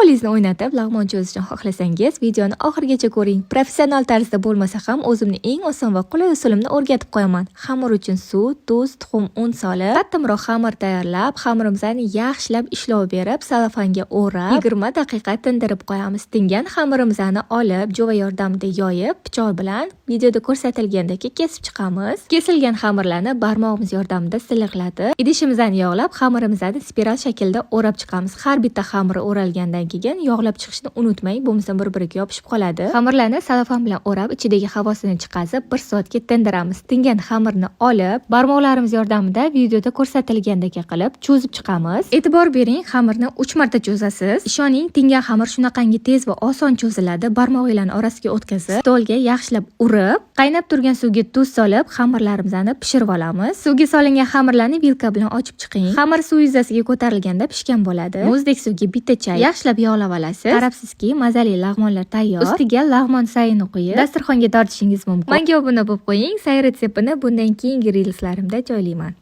Qo'lingizni o'ynatib lag'mon cho'zishni xohlasangiz, videoni oxirigacha ko'ring. Professional tarzda bo'lmasa ham, o'zimni eng oson va qulay usulimni o'rgatib qo'yaman. Xamir uchun suv, tuz, tuxum, un solib, qattiqroq xamir tayyorlab, xamirimizni yaxshilab ishlov berib, salofanga o'rab, 20 daqiqa tindirib qo'yamiz. Tingan xamirimizni olib, jo'va yordamida yoyib, pichoq bilan videoda ko'rsatilgandek kesib chiqamiz. Kesilgan xamirlarni barmog'imiz yordamida silliqlatib, idishimizni yog'lab, xamirimizni spiral shaklda o'rab chiqamiz. Har bitta xamir o'ralgandan keyin yog'lab chiqishni unutmang, bo'lmasa bir-biriga yopishib qoladi. Xamirlarni salofan bilan o'rab, ichidagi havosini chiqazib, 1 soatga tindiramiz. Tingan xamirni olib, barmoqlarimiz yordamida videoda ko'rsatilgandek qilib cho'zib chiqamiz. E'tibor bering, xamirni 3 marta cho'zasiz. Ishoning, tingan xamir shunaqangi tez va oson cho'ziladi. Barmog'inglarni orasiga o'tkazib, stolga yaxshilab urib, qaynab turgan suvga tuz solib, xamirlarimizni pishirib olamiz. Suvga solingan xamirlarni vilka bilan ochib chiqing. Xamir suv yuzasiga ko'tarilganda pishgan bo'ladi. Muzdek suvga bitta chay, yaxshilab yog'lab olasiz. Qarabsizki, mazali lag'monlar tayyor. Ustiga lag'mon sayini quyib, dasturxonga tortishingiz mumkin. Menga obuna bo'lib qo'ying. Say retseptini bundan keyingi reelslarimda joylayman.